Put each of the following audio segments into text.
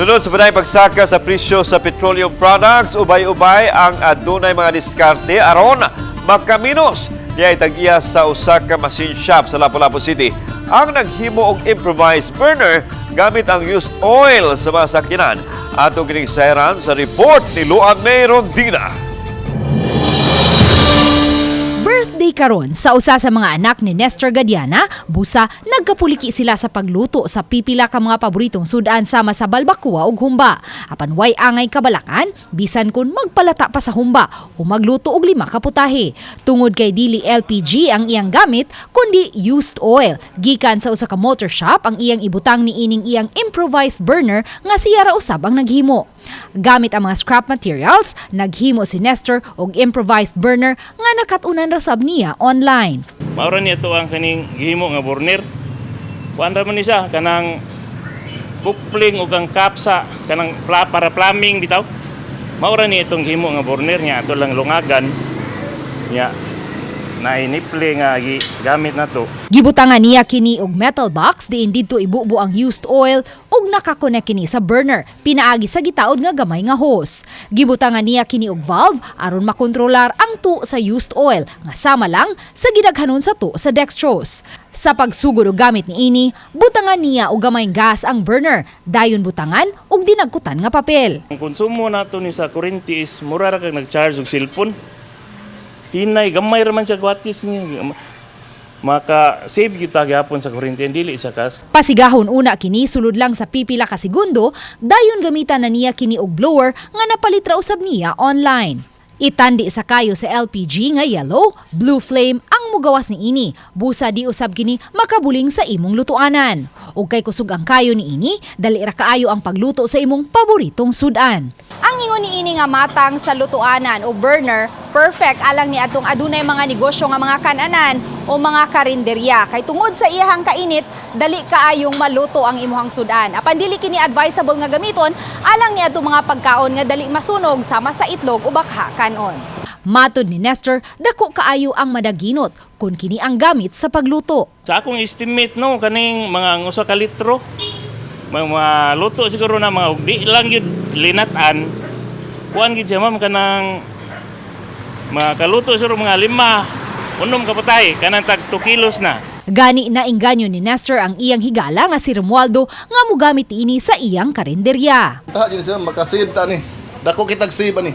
Sunod sa panay pagsaka sa presyo sa petroleum products, ubay-ubay ang adunay mga diskarte aron makaminos. Niya tag-iya sa usa ka machine shop sa Lapu-Lapu City ang naghimo og improvised burner gamit ang used oil sa mga sakyanan. Ato kining sayran sa report ni Luan May Rondina. Birthday karon sa usa sa mga anak ni Nestor Gadiana, busa nagkapuliki sila sa pagluto sa pipila ka mga paboritong sudan sama sa balbakuwa ug humba. Apan way angay kabalakan, bisan kun magpalata pa sa humba o magluto og lima ka putahe. Tungod kay dili LPG ang iyang gamit, kundi used oil. Gikan sa usa ka motor shop ang iyang ibutang ni ining iyang improvised burner nga siya ra usab ang naghimo. Gamit ang mga scrap materials, naghimo si Nestor og improvised burner nga nakat-unan ra sab niya online. Maura niya to ang kaning gihimo nga burner. Kuan ra man ni siya kanang coupling ug ang kapsa kanang para plumbing bitaw. Maura ni itong gihimo nga burner niya, ato lang lungagan niya na iniple nga gamit na to. Gibutangan niya kini og metal box diin didto ibubo ang used oil ug nakakonek kini sa burner pinaagi sa gitaod nga gamay nga hose. Gibutangan niya kini og valve aron makontrolar ang tu sa used oil nga sama lang sa gidaghanon sa tu sa dextrose. Sa pagsugod og gamit niini, butangan niya og gamayng gas ang burner, dayon butangan og dinagkutan nga papel. Ang konsumo nato ni sa kuryente is mura ra kag nag-charge og cellphone. Hinay gamay ra man siya watts niya. Maka save kita gyapon sa kuryente, dili siya kas. Pasigahon una kini sulod lang sa pipila ka segundo, dayon gamitan na niya kini og blower nga napalit ra usab niya online. Itandi sa kayo sa LPG nga yellow, blue flame ang mugawas ni ini. Busa di usab kini makabuling sa imong lutuanan. Ug kay kusog ang kayo ni ini, dali ra kaayo ang pagluto sa imong paboritong sudan. Ang ingon ni ini nga matang sa lutuanan o burner, perfect alang ni atong adunay mga negosyo nga mga kananan o mga karinderya. Kay tungod sa iyahang kainit, dali kaayong maluto ang imuhang sudan. Apan dili kini advisable nga gamiton alang ni atong mga pagkaon nga dali masunog sama sa itlog o bakha kanon. Matod ni Nestor, dako kaayo ang madaginot kung kini ang gamit sa pagluto. Sa akong estimate, no, kaning mga usa ka litro mga luto siguro na mga og di lang yun linatan, kuan gid siya, ma'am, kanang mga kaluto siguro mga lima unom ka putahe, kanang tag 2 kilos na. Gani na inganyo ni Nestor ang iyang higala nga si Romualdo nga mogamit ini sa iyang karinderya. Ta jud siya makasave ta ni. Dako kitag save ani.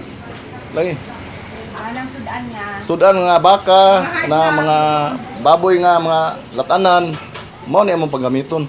Lagi. Anang sudan nga? Sudan nga baka na mga baboy nga mga latanan mao ni among paggamiton.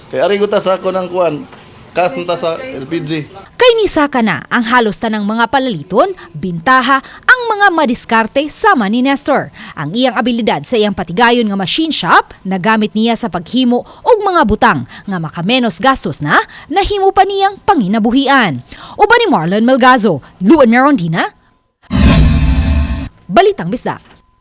Kay ari ta sa ako ng kuan kas ta sa LPG. Kay nisaka na ang halos tanang mga palaliton, bintaha ang mga madiskarte sama ni Nestor. Ang iyang abilidad sa iyang patigayon nga machine shop nagamit niya sa paghimo og mga butang nga makamenos gastos na nahimo pa niyang panginabuhian. Uban ni Marlon Melgazo, Luan Merondina, Balitang Bisdak.